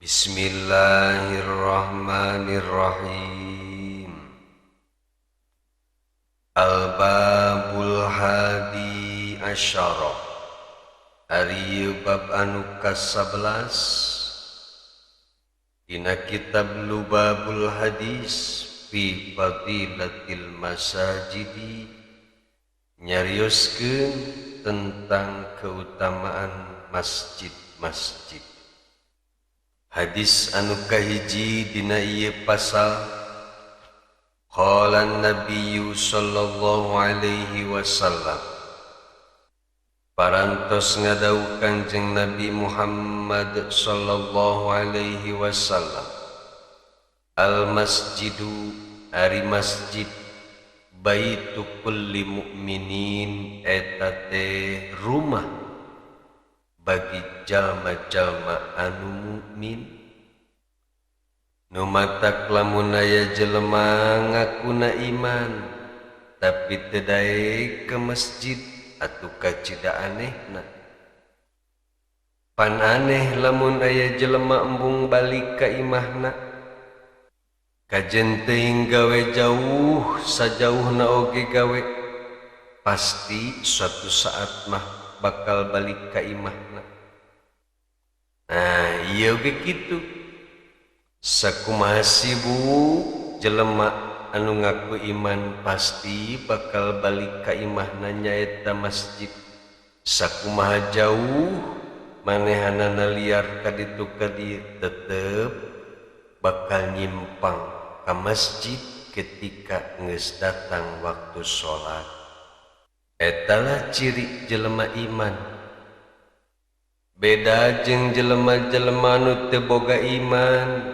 Bismillahirrahmanirrahim. Al-Babul Hadi Asyara. Ari bab anu ka-11 dina kitab Lubabul Hadis fi Fadilatil Masajidi, nyarioskeun tentang keutamaan masjid-masjid. Hadis anu kahiji dina ieu pasal, qala Nabiyyu sallallahu alaihi wasallam, parantos ngadawuh Kangjeng Nabi Muhammad sallallahu alaihi wasallam, al masjidu ari masjid baitu kulli mu'minin, eta teh rumah bagi jalma-jalma anu mukmin. Nu matak lamun aya jelema ngakuna iman tapi teu daek ke masjid atuh kacida anehna. Pan aneh lamun aya jelema embung balik ka imahna, kajen teuing gawe jauh sajauhna oge gawe, pasti suatu saat mah bakal balik ka imahna. Nah, ieu oge kitu. Sakumaha sibuk jelema anu ngaku iman pasti bakal balik ka imahna nyaeta masjid. Sakumaha jauh manehanana liar ka ditu ka dieu tetep bakal nyimpang ka masjid ketika geus datang waktu salat. Etalah ciri jelema iman. Beda jeung jelema-jelema nu teu boga iman.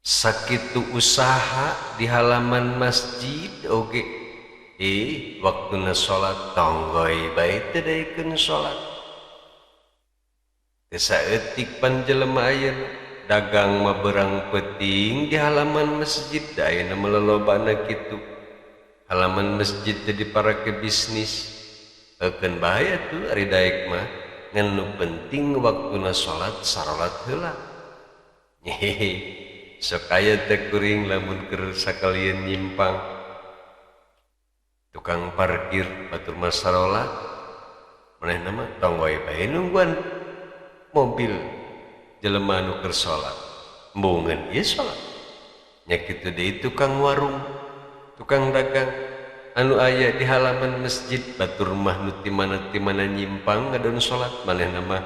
Sakitu usaha di halaman masjid oge, waktuna salat tonggoy bae teu daekeun salat. Teu saeutik pan jelema ayeuna dagang mah berang peuting di halaman masjid, da ayeuna mah lolobana kitu. Halaman masjid teh diparake bisnis. Eukeun bahaya tuh ari daek mah, ngan nu penting waktuna salat sarolat heula. Hehehe. Sok aya teh kuring lamun keur sakalian nyimpang. Tukang parkir batur mah sarolat, manehna mah tong wae bae nungguan mobil jelema anu keur salat. Embungeun ieu salat. Nya kitu deui tukang warung, tukang dagang anu aya di halaman masjid, batur mah nu ti mana-ti mana nyimpang ngadon salat, manehna mah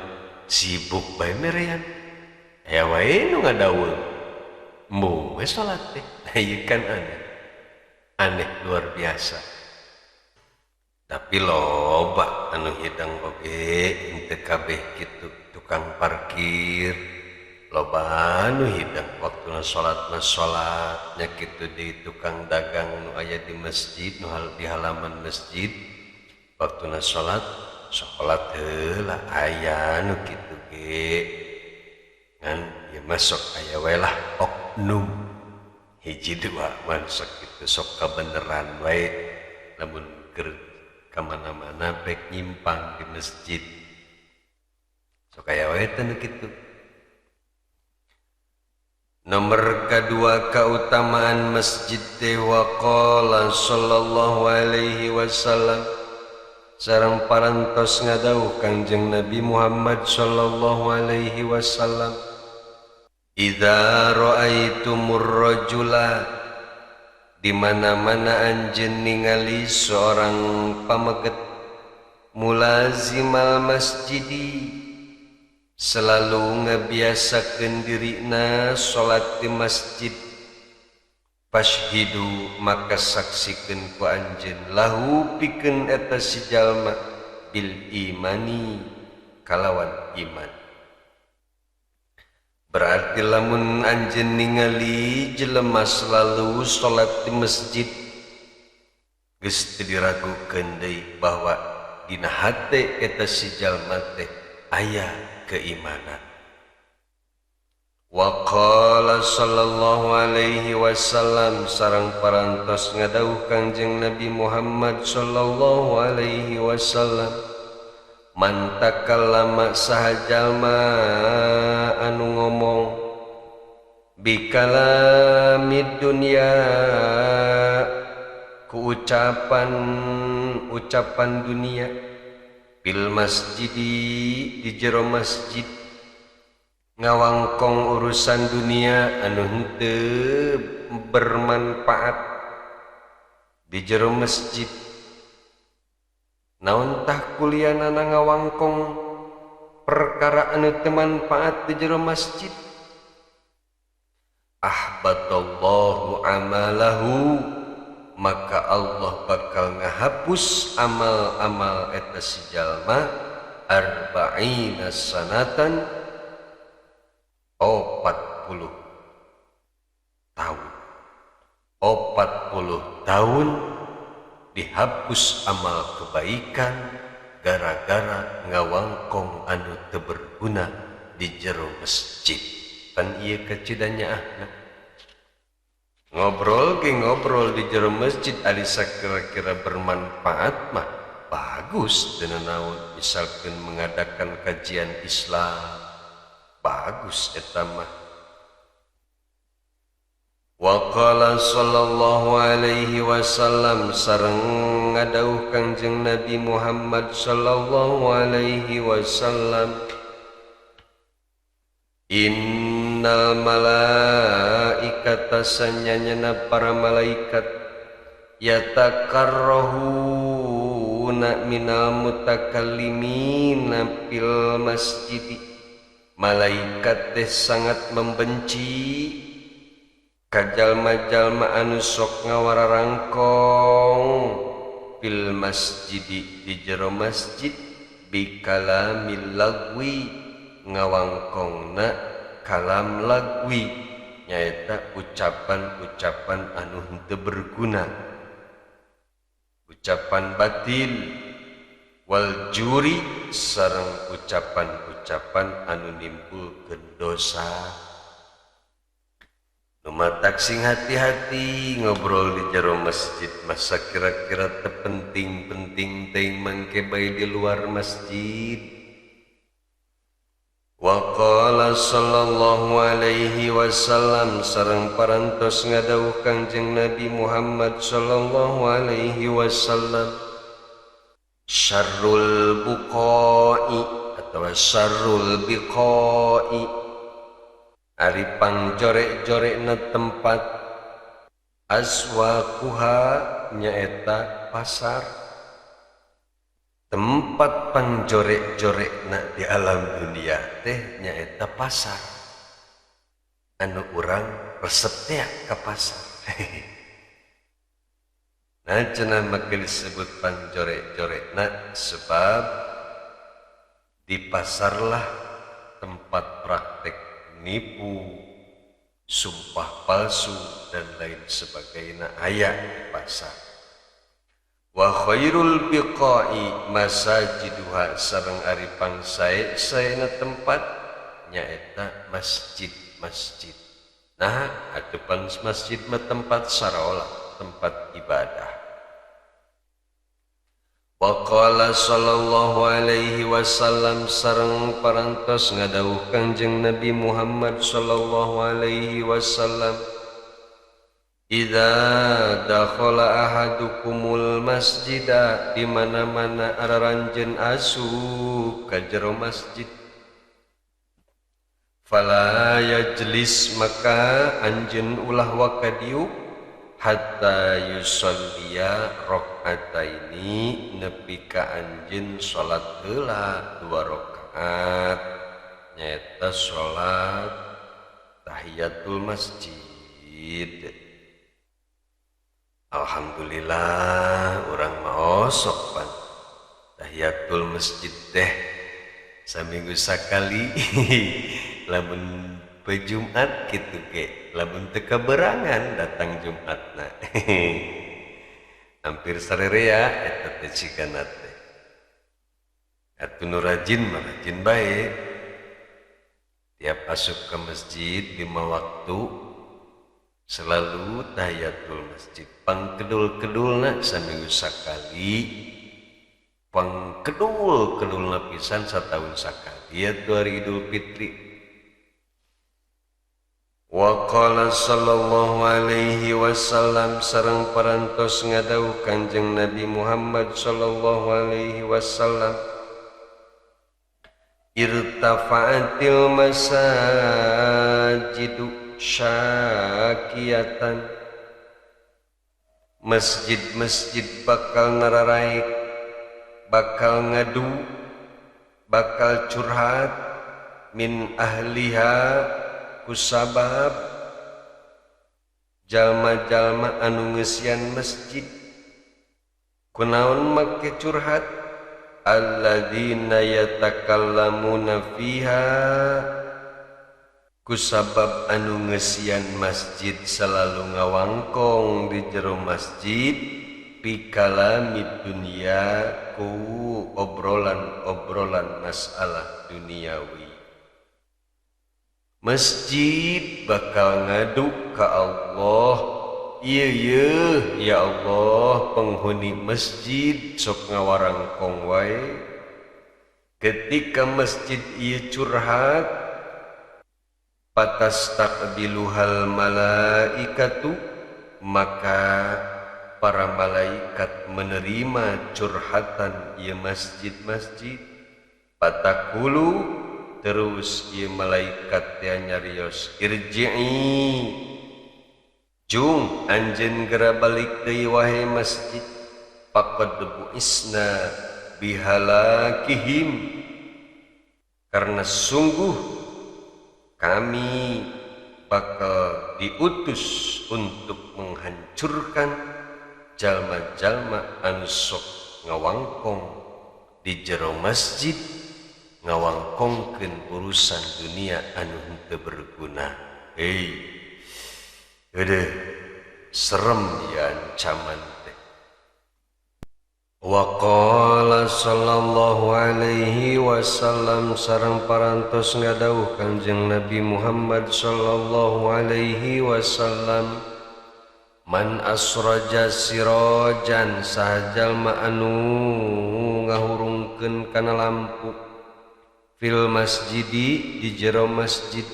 sibuk bae merean. Aya wae nu ngadaweung. Embung we salat teh. Nah, ieu kan aneh. Aneh luar biasa. Tapi loba anu hidang oge henteu kabeh kitu, tukang parkir loba anu hidang waktuna salat mah salat, nya kitu deui tukang dagang nu aya di masjid, nu di halaman masjid waktuna salat salat heula aya nu kitu ge. Ngan ieu mah sok aya we lah oknum hiji dua mah sok kitu, sok kabeneran wae lamun keur ka mana-mana pek nyimpang di masjid. Sok aya wae teh nu kitu. Nomor kedua keutamaan masjid teh, waqala sallallahu alaihi wasallam, sareng parantos ngadawuh Kangjeng Nabi Muhammad sallallahu alaihi wasallam, idza ra'aitumur rajula, di mana-mana anjeun ningali seorang pameget, mulazimal masjidi, selalu ngebiasakeun dirina salat di masjid, fashhidu maka saksikeun ku anjeun lahu pikeun eta si jalma bil imani kalawan iman. Berarti lamun anjeun ningali jelema selalu salat di masjid, geus teu diragukeun deui bahwa dina hate eta si jalma teh aya keimanan. Wa qala sallallahu alaihi wasallam, sareng parantos ngadawuh Kangjeng Nabi Muhammad sallallahu alaihi wasallam, Man takallama saha jalma anu ngomong bikalamid dunya ku ucapan ucapan dunia bil masjidi di jero masjid ngawangkong urusan dunia anu henteu bermanfaat di jero masjid. Naon tah kulianana ngawangkong perkara anu teu manfaat di jero masjid. Ahbatallahu amalahu, maka Allah bakal ngahapus amal-amal eta si jalma arba'ina sanatan 40 tahun. 40 tahun dihapus amal kebaikan gara-gara ngawangkong anu teu berguna di jero masjid. Pan ieu kacidanya ahna. Ngobrol ge ngobrol di jero masjid ari sakira-kira bermanfaat mah bagus dina naon, misalkan mengadakan kajian Islam bagus eta mah. Wa qala sallallahu alaihi wasallam sareng ngadauh Kangjeng Nabi Muhammad sallallahu alaihi wasallam, innal malaikata sanyanyana para malaikat yatakarrahuna minal mutakallimina fil masjid. Malaikat teh sangat membenci kajalma-jalma anu sok ngawararangkong fil masjidi di jero masjid bikalamil lagwi ngawangkongna kalam lagwi nyaeta ucapan-ucapan anu henteu berguna, ucapan batil, wal juri sareng ucapan-ucapan anu nimbulkeun dosa. Lumatak sing hati-hati ngobrol di jero masjid, masa kira-kira terpenting-penting teuing mangke bae di luar masjid. Wa qala sallallahu alaihi wasallam sareng parantos ngadawuh Kangjeng Nabi Muhammad sallallahu alaihi wasallam, syarrul buqai atau syarrul biqai, ari pangjorek-jorekna tempat aswaquha nyaeta pasar. Tempat pangjorek-jorekna di alam dunia teh nyaeta pasar. Anu urang resep teh ka pasar. Nah cenah make disebut pangjorek-jorekna sebab di pasarlah tempat praktek nipu, sumpah palsu dan lain sebagainya aya di pasar. Wa khairul biqa'i masajiduha sareng ari pangsae-saena tempat nyaeta masjid-masjid. Nah, adepan masjid mah tempat sarola, tempat ibadah. Wa qala sallallahu alaihi wasallam sareng parantos ngadawuh Kangjeng Nabi Muhammad sallallahu alaihi wasallam, idza dakhala ahadukumul masjida, di mana-mana araranjeun asup ka jero masjid, fala yajlis maka anjeun ulah wakadiuk hatta yusalliya rakaataini nepi ka anjeun salat heula 2 rakaat nyaeta salat tahiyatul masjid. Alhamdulillah urang mah osok pan tahiyatul masjid teh saminggu sakali lamun pe Jumat kitu ge, lamun teu kaberangan datang Jumatna. Hampir sarerea eta teh cigana teh. Atuh nu rajin mah rajin bae. Tiap asup ke masjid 5 waktu selalu tahiyatul masjid. Pangkedul-kedulna saminggu sakali Pangkedul kedul pisan sataun sakali ieu tuh hari Idul Fitri. Wa qala sallallahu alaihi wasallam sareng parantos ngadawuh Kanjeng Nabi Muhammad sallallahu alaihi wasallam, irtafa'atil masajidu syakiyatan, masjid-masjid bakal nararaik, bakal ngadu, bakal curhat, min ahliha kusabab jalma-jalma anu ngeusian masjid. Kunaon make curhat? Alladzina yatakallamuna fiha, kusabab anu ngeusian masjid selalu ngawangkong di jero masjid, pikalamid dunia ku obrolan-obrolan masalah duniawi. Masjid bakal ngadu ka Allah, ieu yeuh ya Allah, penghuni masjid sok ngawarangkong wae. Ketika masjid ieu curhat, patastaqbiluhal malaikatu, maka para malaikat menerima curhatan ieu masjid-masjid. Patakulu, terus ieu malaikat teh nyarios, irji'i, jung anjeun gera balik deui wahai masjid, faqad bu'isna bihalakihim, karena sungguh kami bakal diutus untuk menghancurkan jalma-jalma anu sok ngawangkong di jero masjid, ngawangkongkeun urusan dunia anu henteu berguna. Hei, heueuh, serem ya ancaman teh. Wa qala sallallahu alaihi wasallam sareng parantos ngadawuh Kanjeng Nabi Muhammad sallallahu alaihi wasallam, man asraja sirajan, saha jalma anu ngahurungkeun kana lampu, fil masjidi di jero masjid,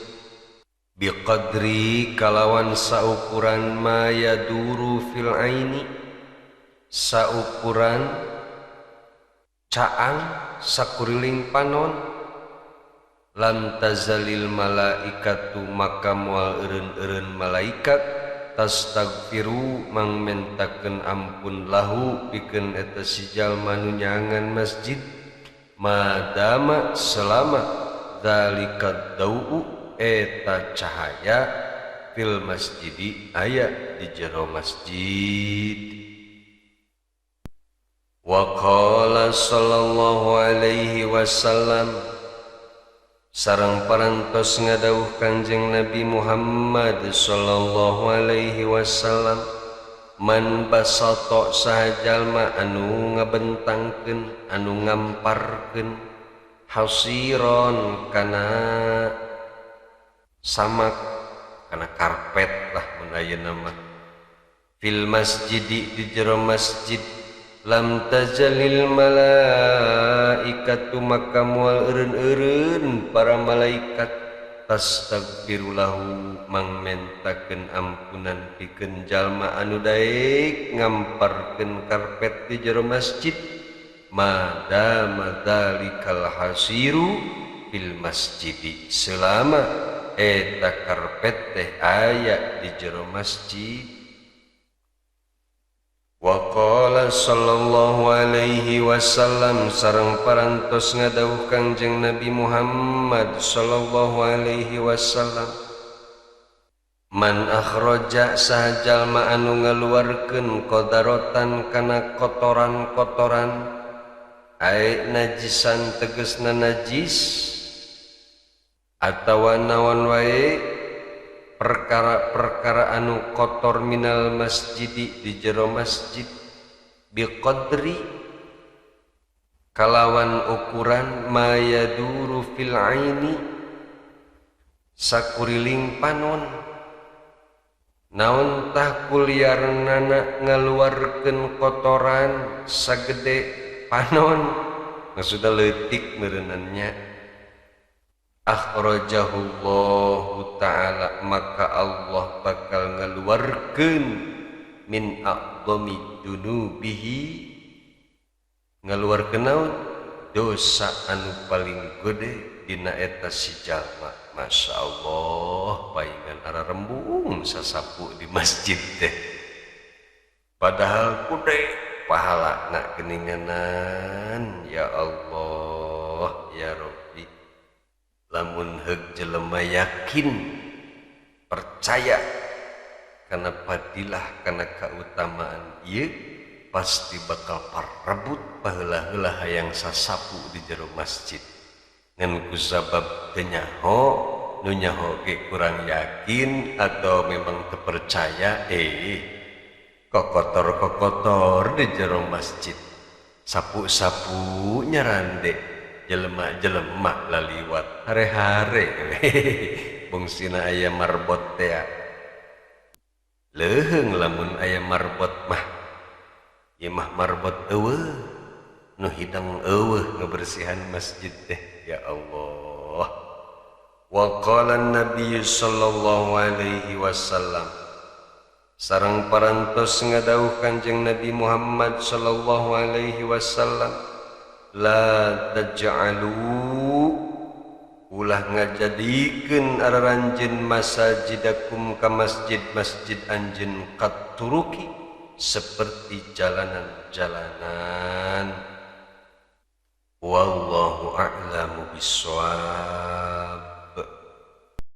biqadri kalawan saukuran ma yaduru fil aini, saukuran caang sakuriling panon, lam tazalil malaikatu, maka moal eureun-eureun malaikat, tastagfiru mangmentakeun ampun lahu pikeun eta si jalma nu nyangan masjid, madama selama dzalika dau eta cahaya fil masjidi aya di jero masjid. Wa qala sallallahu alaihi wasallam sareng parantos ngadawuh Kanjeng Nabi Muhammad sallallahu alaihi wasallam, man basato saha jalma anu ngabentangkeun, anu ngamparkeun, hasiron kana samak, kana karpet lah mun ayeuna mah, fil masjidi di jero masjid, lam tajalil malaikatu, maka moal eureun-eureun para malaikat, tastagfirulahu mangmentakeun ampunan pikeun jalma anu daek ngamparkeun karpet di jero masjid, madama dzalikal hasiru fil masjidi, selama eta karpet teh aya di jero masjid. Wa qala sallallahu alaihi wasallam sareng parantos ngadawuh Kanjeng Nabi Muhammad sallallahu alaihi wasallam, man akhraja saha jalma anu ngaluarkeun qadarotan kana kotoran-kotoran, ai najisan tegesna najis atawa naon wae perkara-perkara anu kotor, minal masjidi di jero masjid, biqadri kalawan ukuran ma yaduru fil aini, sakuriling panon, naon tah kuliarnana ngaluarkeun kotoran sagede panon maksudna leutik meureunannya. Akhrajahullahu ta'ala maka Allah bakal ngaluarkeun min a'dhami dunubihi ngaluarkeun naon dosa anu paling gede dina eta si jalma. Masya Allah paingan ararembung sasapu di masjid teh padahal kude pahala nak geninganan. Ya Allah ya Rabbi, lamun heug jelema yakin percaya kana fadilah kana kautamaan ieu pasti bakal parebut paheula-heula hayang sasapu di jero masjid. Ngan kusabab teu nyaho, nu nyaho ge kurang yakin atau memang teu percaya, kokotor-kokotor di jero masjid, sapu-sapu nyarande jelema-jelema laliwat hare-hare bungsina aya marbot teh. Leuheung lamun aya marbot mah, ieu mah marbot eueuh nu hidang eueuh ngebersihan masjid teh. Ya Allah. Wa qala an-nabiy sallallahu alaihi wasallam sareng parantos ngadawuh Kanjeng Nabi Muhammad sallallahu alaihi wasallam, la taj'alu ulah ngajadikeun araranjeun masajidakum ka masjid-masjid anjeun katuruki seperti jalanan-jalanan. Wallahu a'lamu bissawab.